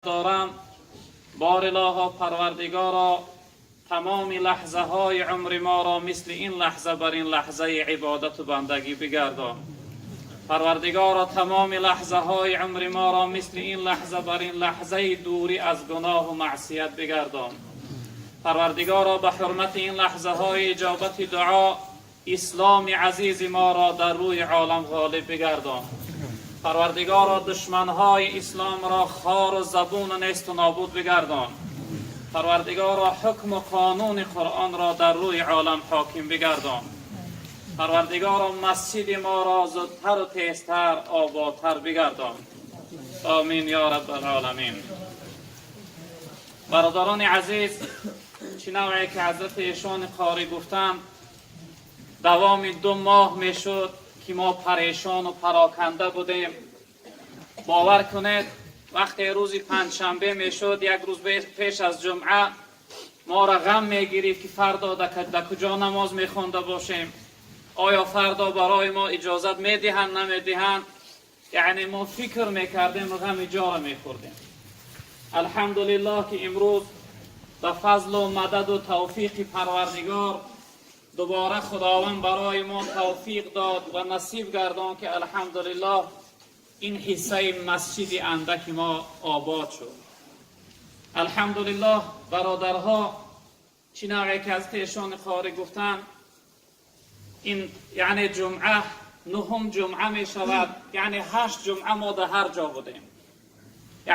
Дорам. Бор илоҳо, Парвардигоро, тамоми лаҳзаҳои умри моро мисли ин лаҳза бар ин лаҳзаи ибодату бандагӣ бигардон. Парвардигоро, тамоми лаҳзаҳои умри моро мисли ин лаҳза бар ин лаҳзаи дурӣ аз гуноҳу маъсият бигардон. Парвардигоро, ба ҳурмати ин лаҳзаҳои иҷобати дуо исломи азизи моро дар рӯи олам ғолиб бигардон. Парвардигоро, душманҳои исломро хору забуну несту нобуд бигардон. Парвардигоро, ҳукму қонуни Қуръонро дар рӯи олам ҳоким бигардон. Парвардигоро, масҷиди моро зудтару тезтар ободтар бигардон. Омин ё раббалоламин. Бародарони азиз, чӣ навъе ки ҳазрати эшони қорӣ гуфтанд, давоми 2 моҳ мешуд, ки мо парешону пароканда будем. Бовар кунед, вақте рӯзи панҷшанбе мешуд, як рӯз пеш аз ҷумъа, моро ғам мегирифт, ки фардо дар куҷо намоз мехонда бошем, оё фардо барои мо иҷозат медиҳанд, намедиҳанд. Яъне мо фикр мекардем, ғами ҷора мехӯрдем. Алҳамдулиллоҳ, ки имрӯз ба фазлу мададу тавфиқи Парвардигор дубора Худованд барои мо тавфиқ дод ва насиб гардон, ки алҳамдулиллоҳ ин ҳиссаи масҷиди андаки мо обод шуд. Алҳамдулиллоҳ, бародарҳо, чӣ навъе ки аз эшони қорӣ гуфтанд, ин яъне ҷумъа нуҳум ҷумъа мешавад. Яъне ҳашт ҷумъа мо дар ҳар ҷо будем,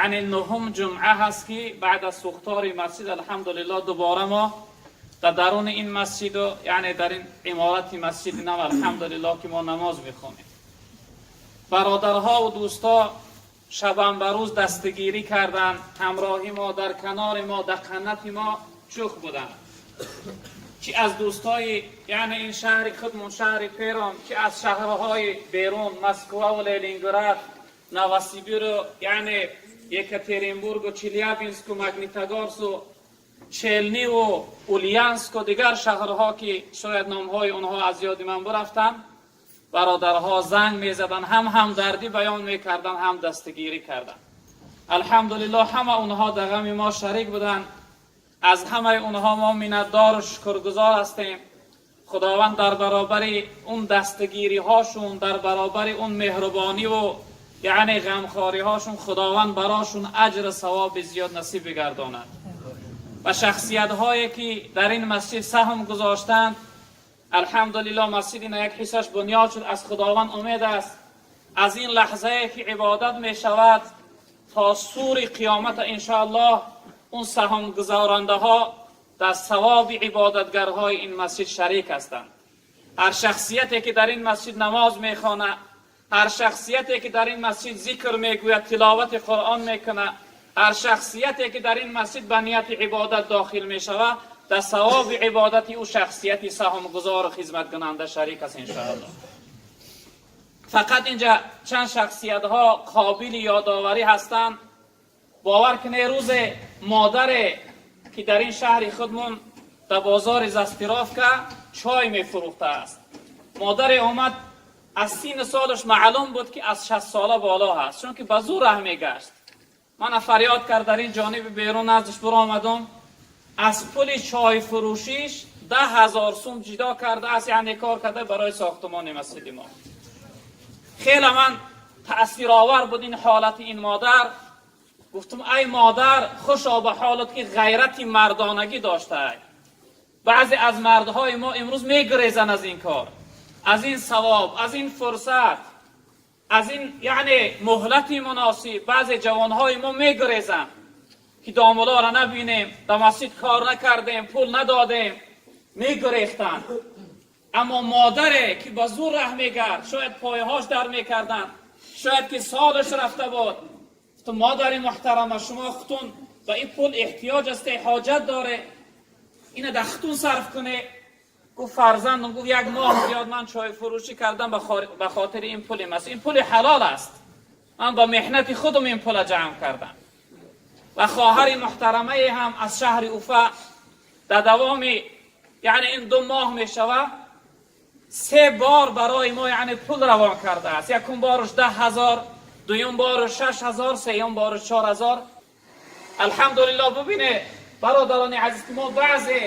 яъне нуҳум ҷумъа ҳаст, ки баъд аз сӯхтори масҷид, алҳамдулиллоҳ, дубора мо дар даруни ин масҷиду яъне дар ин иморати масҷиди нав, алҳамдулиллоҳ, ки мо намоз мехонем. Бародарҳову дӯстҳо шабанбарӯз дастгирӣ карданд, ҳамроҳи мо, дар канори мо, дар қанати мо чух буданд. Чӣ аз дӯстои яъне ин шаҳри худмон, шаҳри Перм, чӣ аз шаҳрҳои берун, Москваву Ленинград, Новосибиру яъне Екатеринбургу Челябинску, Магнитогорсу, Челниву Ульяновску, дигар шаҳрҳо, ки шояд номҳои онҳо аз ёди ман бурафтанд, бародарҳо занг мезаданд, ҳам ҳамдардӣ баён мекарданд, ҳам дастгирӣ карданд. Алҳамдулиллоҳ, ҳама онҳо дар ғами мо шарик буданд. Аз ҳамаи онҳо мо миннатдору шукргузор ҳастем. Худованд дар баробари он дастгириҳошун, дар баробари он меҳрубониву яъне ғамхориҳошун, Худованд барошун аҷру савоби зиёд насиб бигардонад. Ва шахсиятҳое ки дар ин масҷид саҳм гузоштанд, алҳамдулиллоҳ, масҷид ина як ҳиссаш бунёд шуд. Аз Худованд умед аст, аз ин лаҳзае ки ибодат мешавад то сури қиёмата, иншоаллоҳ, он саҳмгузорандаҳо дар савоби ибодатгарҳои ин масҷид шарик ҳастанд. Ҳар шахсияте ки дар ин масҷид намоз мехонад, ҳар шахсияте ки дар ин масҷид зикр мегӯяд, тиловати Қуръон мекунад, ҳар шахсияте ки дар ин масҷид ба нияти ибодат дохил мешавад, дар савоби ибодати ӯ шахсияти саҳмгузору хизматкунанда шарик аст, иншоаллоҳ. Фақат инҷа чанд шахсиятҳо қобили ёдоварӣ ҳастанд. Бовар кунед, рӯзе модаре ки дар ин шаҳри худмон дар бозори Застировка чой мефурӯхтааст, модаре омад, аз синну солаш маълум буд, ки аз 60 сола боло ҳаст, чунки ба зур раҳ мегашт. Мана фарёд кард, дар ин ҷониби берун наздиш биромадум. Аз пули чойфурӯшиш 10 000 сум ҷидо кардааст, яъне кор карда барои сохтумони масҷиди мо. Хеле ман таъсировар буд ин ҳолати ин модар. Гуфтум: «Ай модар, хушо ба ҳолат, ки ғайрати мардонагӣ доштаай. Баъзе аз мардҳои мо имрӯз мегурезанд аз ин кор, аз ин савоб, аз ин фурсат, аз ин яъне муҳлати муносиб. Баъзе ҷавонҳои мо мегурезанд, ки домулоро набинем, дар масҷид кор накардем, пул надодем, мегурехтанд. Аммо модаре ки ба зур раҳ мегард, шояд пойҳош дар мекарданд, шояд ки солаш рафта буд. Ту модари муҳтарама, шумо хутун ба ин пул эҳтиёҷ асте, ҳоҷат доре, ина дар хутун сарф куне». Гуфт: «Фарзандам, — гуфт, — як моҳ зиёд ман чойфурӯшӣ кардам ба хотири ин пули мас. Ин пули ҳалол аст, ман ба меҳнати худам ин пула ҷамъ кардам». Ва хоҳари муҳтарамае ҳам аз шаҳри Уфа дар давоми яъне ин 2 моҳ мешавад, се бор барои мо яъне пул равон кардааст. Якум бораш 10 000, дуюм бораш 6000, сеюм бораш 4000. Алҳамдулиллоҳ, бубинед, бародарони азиз, ки мо баъзе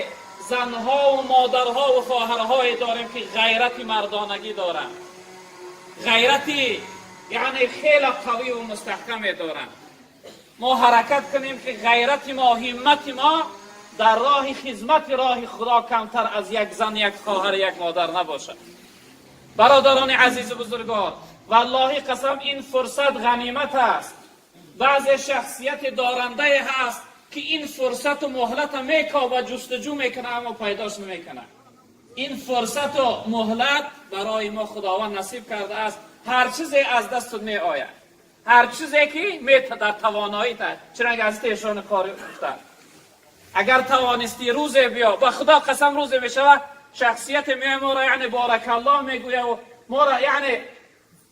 занҳову модарҳову хоҳарҳое дорем, ки ғайрати мардонагӣ доранд, ғайрати яъне хеле қавиву мустаҳкаме доранд. Мо ҳаракат кунем, ки ғайрати мо, ҳиммати мо дар роҳи хизмати роҳи Худо камтар аз як зан, як хоҳар, як модар набошад. Бародарони азизу бузургвор, валлоҳи қасам, ин фурсат ғанимат аст. Баъзе шахсияти дорандае ҳаст, ки ин фурсату муҳлата мекова, ҷустуҷӯ мекунад, аммо пайдош намекунад. Ин фурсату муҳлат барои мо Худованд насиб кардааст. Ҳар чизе аз дастут меояд, ҳар чизе ки дар тавоноита, чунонки ҳазрати эшони қори гуфтанд, агар тавонистӣ, рӯзе биё. Ба Худо қасам, рӯзе мешавад, шахсияте меоя, моро яъне боракаллоҳ мегӯяву моро яъне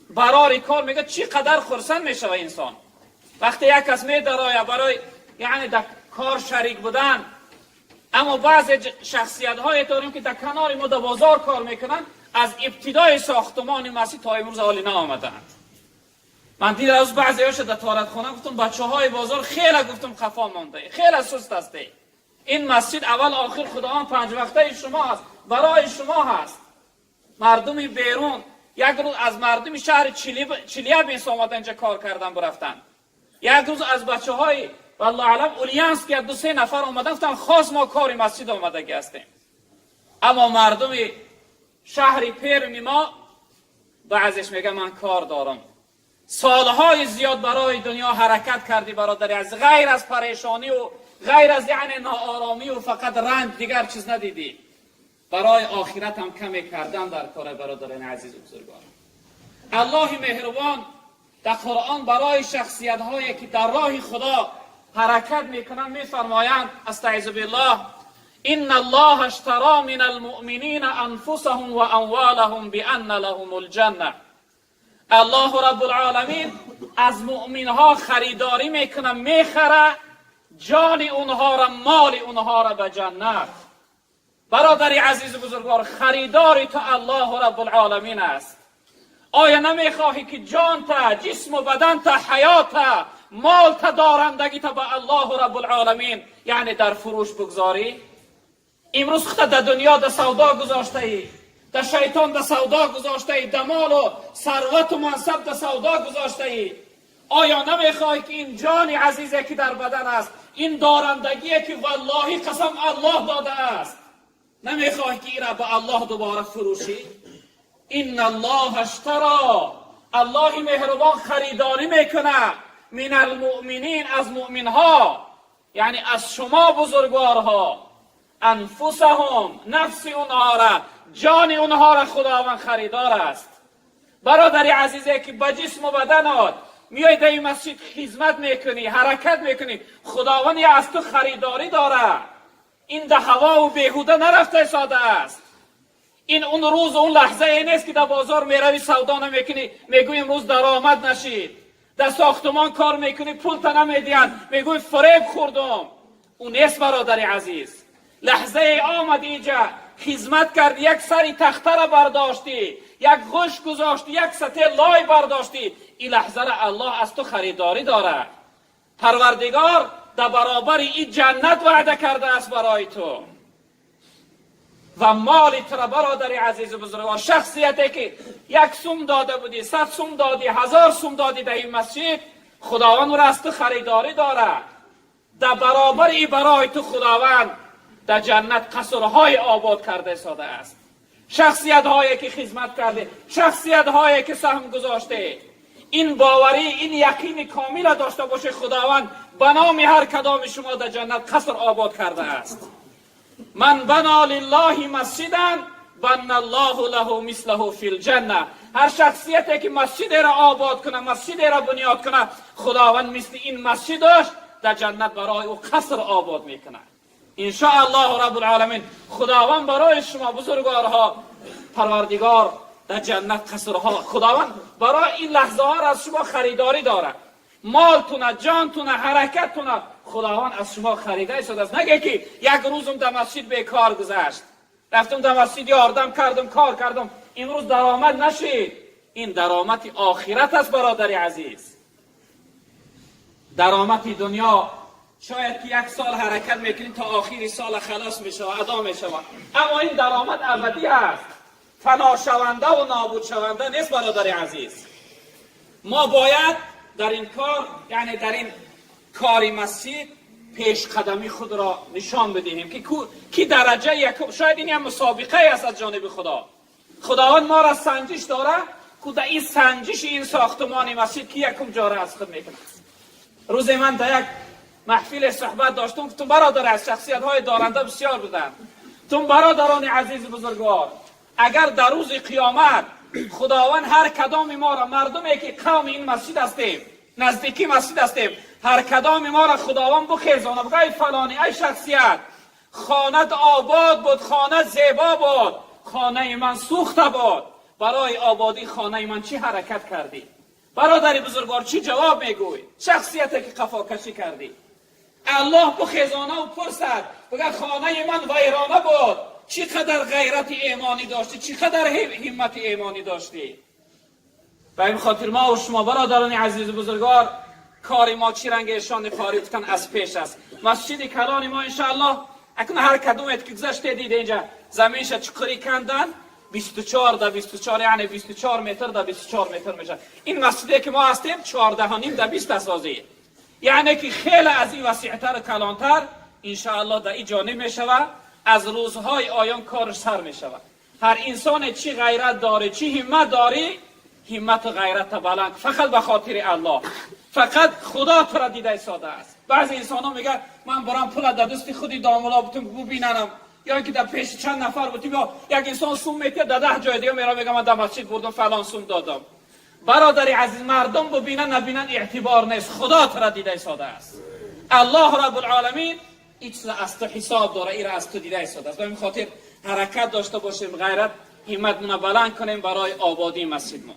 барори кор мегӯяд. Чӣ қадар хурсанд мешава инсон, вақте як кас медароя барои яъне дар кор шарик будан. Аммо баъзе шахсиятҳое дорем, ки дар канори мо дар бозор кор мекунанд, аз ибтидои сохтумони масҷид то имрӯз ҳолӣ наомадаанд. Ман дирӯз баъзеҳоша дар торатхона гуфтам: «Бачаҳои бозор, хеле, гуфтам, қафо мондаe, хеле суст ҳасте. Ин масҷид аввал охир Худованд панҷвақтаи шумо аст, барои шумо ҳаст». Мардуми берун, як рӯз аз мардуми шаҳри Челябинск омада, инҷа кор кардан бурафтанд. Як рӯз аз бачаҳои, валлоҳу аълам, Ульяновск як ду се нафар омадан, гуфтан: «Хос мо кори масҷид омадагӣ ҳастем». Аммо мардуми шаҳри Перми мо баъзеш мега: «Ман кор дорам». Солҳои зиёд барои дунё ҳаракат кардӣ, бародари азиз, ғайр аз парешониву ғайр аз яъне нооромиву фақат ранҷ, дигар чиз надидӣ. Барои охират ҳам каме кардан дар кора. Бародарони азизу бузургвор, Аллоҳи меҳрубон дар Қуръон барои шахсиятҳое, ки дар роҳи Худо ҳаракат мекунанд, мефармоянд: استعذ بالله، إن الله اشترى من المؤمنين أنفسهم وأموالهم بأن لهم الجنة. Аллоҳу Раббулъоламин аз муъминҳо харидорӣ мекуна, мехара ҷони онҳоро, моли онҳоро ба ҷаннат. Бародари азизу бузургвор, харидори ту Аллоҳу Раббулъоламин аст. Оя намехоҳӣ, ки ҷонта, ҷисму баданта, ҳаёта, молта, дорандагита ба Аллоҳу Раббулъоламин яъне дар фурӯш бигзорӣ? Имрӯз хута дар дунё да савдо гузоштаӣ, да шайтон да савдо гузоштаӣ, да молу сарвату мансаб да савдо гузоштаӣ. Оё намехоҳӣ, ки ин ҷони азизе, ки дар бадан аст, ин дорандагие, ки валлоҳи қасам Аллоҳ додааст, намехоҳӣ, ки ира ба Аллоҳ дубора фурӯшӣ? إن الله اشترى, Аллоҳи меҳрубон харидорӣ мекунад, من المؤمنين, аз муъминҳо, яъне аз шумо бузургворҳо, أنفسهم, нафси онҳора, ҷони онҳора Худованд харидор аст. Бародари азизе, ки ба ҷисму баданот миёй, дар ин масҷид хизмат мекунӣ, ҳаракат мекунӣ, Худованд аз ту харидорӣ дорад. Ин да ҳавову беҳуда нарафта сода аст. Ин он рӯзу он лаҳзае нест, ки дар бозор меравӣ, савдо намекунӣ, мегӯй: «Имрӯз даромад нашид». Дар сохтумон кор мекунӣ, пулта намедиҳанд, мегӯй: «Фиреб хӯрдум». Ӯ нест, бародари азиз. Лаҳзае омадӣ, иҷа хизмат кардӣ, як сари тахтара бардоштӣ, як ғӯш гузоштӣ, як сате лой бардоштӣ, ин лаҳзара Аллоҳ аз ту харидорӣ дорад. Парвардигор дар баробари ин ҷаннат ваъда кардааст барои ту ва моли тура. Бародари азизу бузургвор, шахсияте, ки 1 сум дода будӣ, 100 сум додӣ, 1000 сум додӣ дар ин масҷид, Худованд ӯро аз ту харидорӣ дорад. Дар баробари ин барои ту Худованд дар ҷаннат қасрҳои обод карда истодааст. Шахсиятҳое, ки хизмат карде, шахсиятҳое, ки саҳм гузоште, ин боварӣ, ин яқини комила дошта боше: Худованд ба номи ҳар кадоми шумо дар ҷаннат қаср обод кардааст. من بنى لله مسجدا بنى الله له مثله في الجنة. Ҳар шахсияте, ки масҷидеро обод кунад, масҷидеро бунёд кунад, Худованд мисли ин масҷидаш дар ҷаннат барои ӯ қаср обод мекунад, иншоаллоҳу Раббулъоламин. Худованд барои шумо бузургворҳо, Парвардигор дар ҷаннат қасрҳо, Худованд барои ин лаҳзаҳоро аз шумо харидорӣ дорад. Молтуна, ҷонтуна, ҳаракаттуна Худованд аз шумо харида истодааст. Наге, ки як рӯзум дар масҷид бекор гузашт, рафтум, дар масҷид ёрдам кардум, кор кардум, имрӯз даромад нашид. Ин даромади охират аст, бародари азиз. Даромади дунё. Шояд ки як сол ҳаракат мекунӣ, то охири сол халос мешавад, адо мешавад, аммо ин даромад абадӣ аст, фаношаванда ва нобудшаванда нест. Бародари азиз, мо бояд дар ин кор, яъне дар ин кори масҷид, пешқадамии худро нишон бидиҳем, ки дараҷаи якум. Шояд ин як мусобиқае аст аз ҷониби Худо. Худованд моро санҷиш дорад, ки дар ин санҷиши ин сохтмони масҷид ки якум ҷора аз худ мекунад. Рӯзе ман дар як маҳфил суҳбат доштам, гуфтам: бародар, аз шахсиятҳои доранда бисёр буданд. Гуфтам: бародарони азизи бузургвор, агар дар рӯзи қиёмат Худованд ҳар кадоми моро, мардуме ки қавми ин масҷид ҳастем, наздики масҷид ҳастем, ҳар кадоми моро Худованд бихезонад, бигӯяд: ай фалонӣ, ай шахсият, хонат обод буд, хона зебо буд, хонаи ман сӯхта буд, барои ободии хонаи ман чӣ ҳаракат кардӣ? Бародари бузургвор, чӣ ҷавоб мегӯй? Шахсияте ки қафокашӣ кардӣ, Аллоҳ бихезонаву пурсад, бигӯяд: хонаи ман вайрона буд, чӣ қадар ғайрати имонӣ доштӣ, чӣ қадар ҳиммати имонӣ доштӣ? Ба ин хотир мо ва шумо, бародарони азизу бузургвор, кори мо чӣ ранг эшони қорӣ гуфтан, аз пеш аст. Масҷиди калони мо, иншоаллоҳ, акнун ҳар кадомет ки гузаште диде, инҷа заминша чуқурӣ кандан, 24 да 24, яъне 24 метр да 24 метр мешавад. Ин масҷиде ки мо ҳастем, 14,5 да 20 асозӣ, яъне ки хеле аз ин васеътару калонтар, иншоаллоҳ, дар ин ҷониб мешавад. Аз рӯзҳои оён корш сар мешавад. Ҳар инсоне чӣ ғайрат дорӣ, чӣ ҳиммат дорӣ, ҳиммату ғайрата баланд, фақат ба хотири Аллоҳ, фақат Худо тура дида истода аст. Баъзе инсонҳо мегӯяд: ман барам пула дар дасти худи домуло бутум, бубинанам, ё ин ки дар пеши чанд нафар бутум, ё як инсон сум метиҳад, дар 10 ҷои дига мера, мега: ман дар масҷид бурдум, фалон сум додам. Бародари азиз, мардум бубинан, набинан, эътибор нест, Худо тура дида истода аст. Аллоҳ Раббулоламин ин чиза аз ту ҳисоб дора, ира аз ту дида истода аст. Ба ин хотир ҳаракат дошта бошем, ғайрат, ҳимматмона баланд кунем барои ободии масҷидмон.